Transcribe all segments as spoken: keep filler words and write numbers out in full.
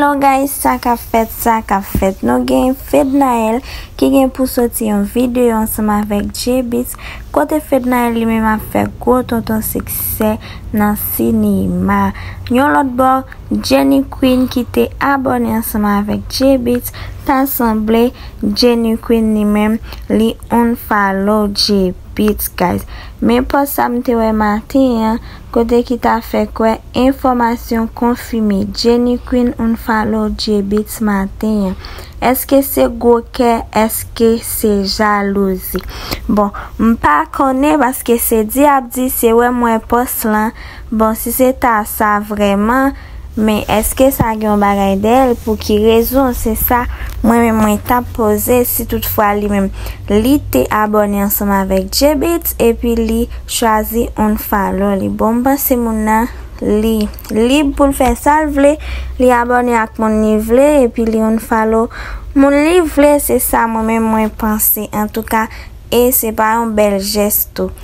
Bon guys, sa k ap fèt, sa k ap fèt. Nou gen Fednaelle ki gen pou soti yon videyo ansanm avèk Jbeatz, kote Fednaelle li menm ap fè gwo tonton siksè nan sinema. Yon lòt bò, Jenny Queen ki te abòne ansanm avèk Jbeatz, ta sanble Jenny Queen li menm li unfollow Jbeatz, guys. Men pòs sa m te wè maten an, kote ki ta fè kwè enfòmasyon konfime Jenny Queen unfollow Jbeatz maten an. Èske se gwo kè? Èske se jalouzi? Bon, m pa konnen paske se di ap di se wè m wè pòs lan. Bon, si se ta sa vrèman, men èske sa gen yon bagay dèyè l? Pou ki rezon? Se sa mwen menm mwen t ap poze si toutfwa li menm li te abòne ansanm avèk Jbeatz epi li chwazi unfollow li. Bon, m panse moun nan li lib pou l fè sa l vle, li abòne ak moun li vle epi li unfollow moun li vle, se sa mwen menm mwen panse antouka, e se pa yon bèl jès tou.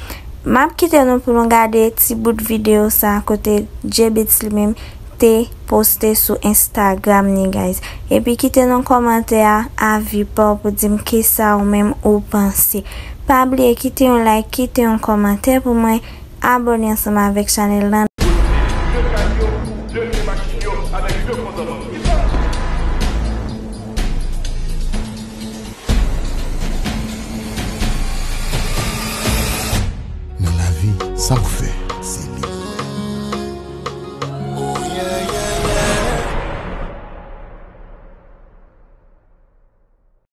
M ap kite nou pou nou gade ti bout videyo sa kote Jbeatz li menm te poste sou Instagram ni, guys. Epi kite nan kòmantè a avi pa w pou di m kisa ou menm ou panse. Pa bliye kite yon like, kite yon kòmantè pou mwen, abòne ansanm avèk chanèl lan. Nan lavi, sa w fè,